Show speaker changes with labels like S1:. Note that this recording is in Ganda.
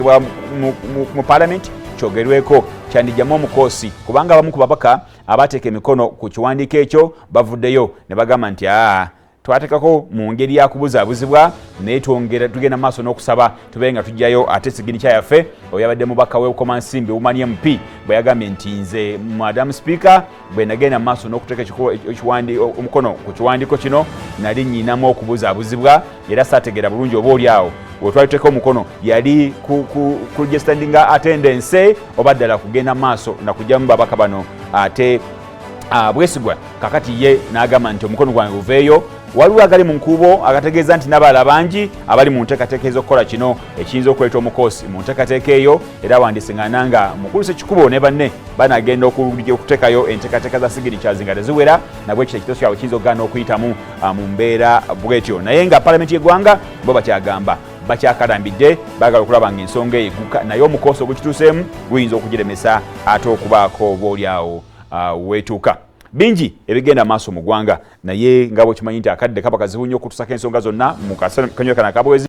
S1: okuteekebwa mu palamenti kyogerweko kyandijjamu omukoosi, kubanga abamu ku babaka abateeka emikono ku kiwandiiko ekyo bavuddeyo ne bagamba nti aa, twateekako mu ngeri ya kubuzaabuzibwa, naye twongera tugenda maaso n'okusaba tubeere nga tujjayo ate signature yaffe. Oyo yabadde mubaka w'ebukomansimbi, Woman MP, bwe yagambye nti, "Nze, Madam Speaker, bwe nagenda maaso n'okuteeka omukono ku kiwandiiko kino, nali nyinamu okubuzaabuzibwa era saategeera bulungi oba oli awo wetwaliteeka omukono yali ku registeringa attendance oba ddala kugenda maaso nakugyamu babaka bano ate bwesigwa." Kakati ye n'agamba nti omukono gwange guveeyo. Waliwo agali mu nkuubo agategeeza nti n'abalala bangi abali mu nteekateeka ez'okukola kino ekiyinza okuleeta omukoosi mu nteekateeka eyo. Era awandiisingana nga mukulu Sekikubo ne banne banagenda okuteekayo enteekateeka za signatures nga teziwera, nabwe kino ekiteeso kyabwe kiyinza okugaana okuyitamu mu mbeera bwetyo. Naye nga palamenti y'eggwanga bo bakyagamba, bakyakalambidde, baagala okulaba nga ensonga eyo egguka, naye omukoosi ogukituuseemu guyinza okugiremesa ate okubaako oba oli awo weetuuka. Bingi ebigenda maaso mu ggwanga, naye nga bwekimanyi nti akadde kaba kazibu nnyo okutusako ensonga zonna mu kanywe kano akabwezi.